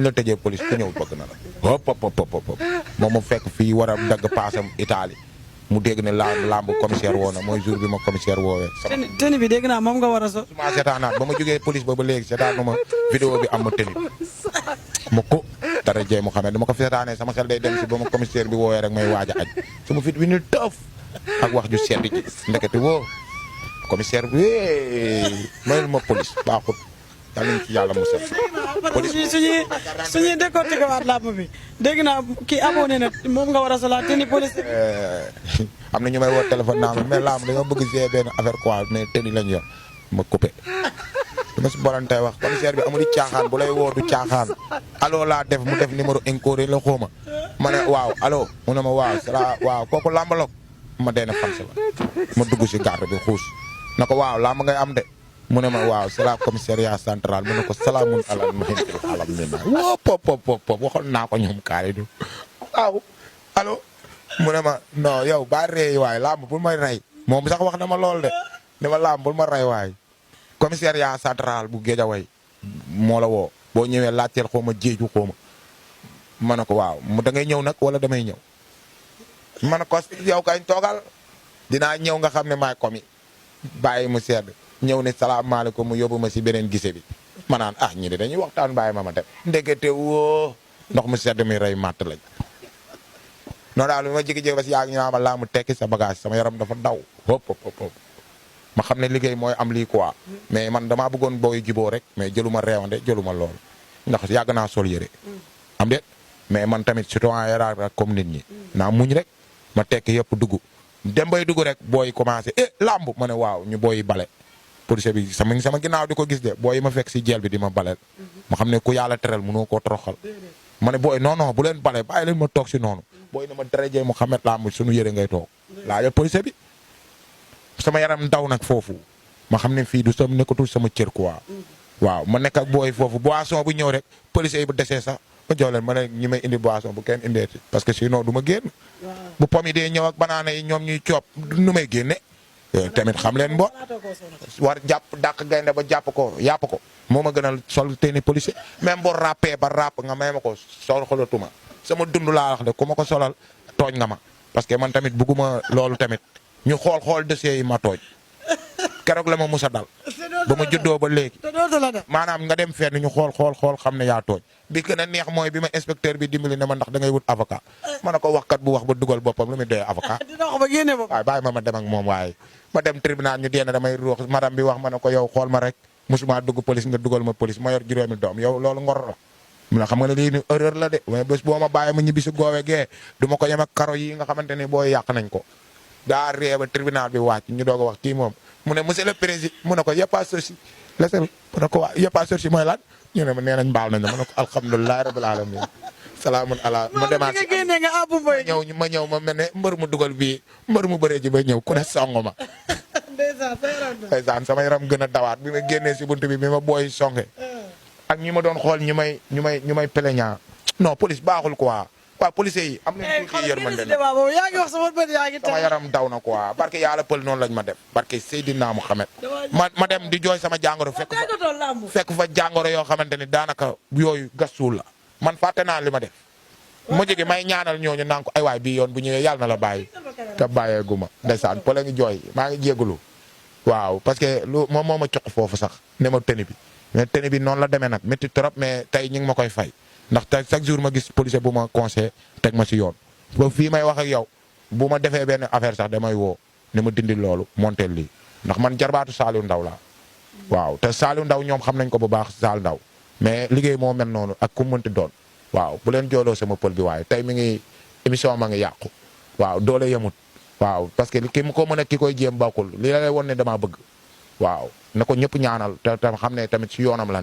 la tëjee police ku ñëw bëgg na la hop hop hop hop moom ma fekk fii war a dagg paasam Italie mu dégg ne lamb commissaire woo na mooy jour bi ma commissaire woowee. teni bi dégg naa moom nga war a so. ma seetaanaat ba ma jógee police ba léegi seetaan ma vidéo bi am ma teni ma ko dara jey mu xamee dama ko seetaanee sama xel day dem si ba ma commissaire bi woowee rek may waaj a aj sama fit bi ni tëf ak wax ju sedd ji ndekete woo commissaire bi mayul ma police baaxut yàlla nañ ci yàlla musal. police suñuy décortiquer waat làmb bi dégg naa kii abonné na moom nga war a solaat teni police. am na ñu may woo téléphone naa mais làmb dañoo bëgg see benn affaire quoi mais teni lañ yor ma coupé. dama si bolantay wax commissaire bi amul caaxaan bu lay woo du caaxaan allo laa def mu def numéro incorrect la xooma ma ne waaw allo mu ne ma waaw sala waaw kooku làmbaloog ma dee na fan si la ma dugg si garde bi xuus na ko waaw làmb ngay am de mu ne ma waaw c'est la commissariat central mu ne ko salaamun alal muhintil alam mi na woo pop waxoon naa ko ñoom kaari du waaw allo mu ne ma non yow ba reey waay làmb bul may rey moom sax wax na ma lool de ne ma làmb bul ma rey waay commissariat central bu Guédiawaye moo la woo boo ñëwee laajteel xaw ma jéeju xaw ma ne ko waaw mu da ngay ñëw nag wala damay ñëw ma ne ko yow kañ toogal dinaa ñëw nga xam ne maay commis bàyyi mu sedd ñëw ne salaamaaleykum mu yóbbu ma si beneen gise bi ma naan ah ñi de dañuy waxtaan bàyyi ma dem ndekete woo ndox mu sedd mi rey màtt lañ noonu daal bi ma jékki-jékki ba si yaa ngi ñu ma laa mu tekki sa bagage sama yaram dafa daw hop ma xam ne liggéey mooy am lii quoi mais man damaa bëggoon booy jiboo rek mais jëluma reewande jëluma loolu ndax yàgg naa sol yëre am de mais man tamit citoyen yara comme nit ñi naa muñ rek ma tekki yëpp dugg dem bay dugg rek booy commencé lamb ma ne waaw ñu booy bale police bi sama ginnaaw di ko gis de booy ma fekk si jeel bi di ma baleel ma xam ne ku yàlla teral mënoo koo toroxal ma ne booy non bu leen bale bàyyi leen ma toog si noonu booy na ma darajee mu xamet lamb suñu yëre ngay toog laajal police bi sama yaram ndaw nag foofu ma xam ne fii du sama nekkatul sama cër quoi waaw ma nekk ak booy foofu boisson bu ñëw rek policier yi bu desee sax ma jox leen ma ne ñi may indi boisson bu kenn indeeti parce que sinon du ma génn bu pom yi dee ñëw ak banaana yi ñoom ñuy coob nu may génne tamit xam leen mbo war jàpp dàq gaynde ba jàpp ko yàpp ko moo ma gënal sol teeni policier même boo rappee ba rapp nga may ma ko sol xolatuma sama dund laa wax de ku ma ko solal tooñ nga ma parce que man tamit bugguma loolu tamit ñu xool dossier yi ma tooñ keroog la ma musa dal ba ma juddoo ba léegi maanaam nga dem fenn ñu xool xam ne yaa tooñ bi gën a neex mooy bi ma inspecteur bi dimbali ne ma ndax da ngay wut avocat ma ne ko waxkat bu wax ba dugal boppam lu muy doyee avocat waaye bàyyi ma dem ak moom waaye ma dem tribunal ñu dee na damay ruux madame bi wax ma ne ko yow xool ma rek musuma dugg police nga dugal ma police ma yor juróomi doom yow loolu ngor la mu ne xam nga ne lii ni erreur la de mais bés boo ma bàyyi ma ñibbi si goowe gee du ma ko yem ak karo yi nga xamante ni booy yàq nañ ko daa ree ba tribunal bi wàcc ñu doog a wax kii moom mu ne monsieur le président mu ne ko y a pas souci laissez mu ne ko waa y a pas souci mooy lan ñu ne ma nee nañ baal nañ ma ne ko alhamdulilah rabbil alamin salaamun ala ma demaat si ma ñëw ma mel ne mbër mu dugal bii mbër mu bëree ji ba ñëw ku ne song ma ndeysaan sama yaram gën a dawaat bi ma génnee si buntu bi ma booy songe ak ñi ma doon xool ñu may plaignant non police baaxul quoi waaw policiers yi am nañu tuuti yërmande sama yaram daw na quoi barke yàlla pël noonu lañ ma def barke Seydina Muhammad ma dem di jooy sama jàngoro fekk fa jàngoro yoo xamante ni daanaka yooyu gastuul la man fàtte naa li ma def mu jóge may ñaanal ñooñu naan ko ay waay bii yoon bu ñëwee yàlla na la bàyyi te bàyyeegu ma ndeysaan pël a ngi jooy maa ngi jégalu waaw parce que lu moom moo ma coq foofu sax ne ma tëni bi mais tëni bi noonu la demee nag métti trop mais tey ñu ngi ma koy fay ndax tey chaque jour ma gis policier bu ma conseillé teg ma si yoon ba fii may wax ak yow bu ma defee benn affaire sax damay woo ne ma dindi loolu montel lii ndax man jarbaatu Saliou Ndaw laa waaw te Saliou Ndaw ñoom xam nañ ko bu baax Saliou Ndaw mais liggéey moo mel noonu ak ku mënti doon waaw bu leen jooloo sama pël bi waaye tey mi ngi émission ma ngi yàqu waaw doole yemut waaw parce que ki mu ko mën a ki koy jéem bokkul li lay won ne damaa bëgg waaw na ko ñëpp ñaanal te xam ne tamit si yoonam la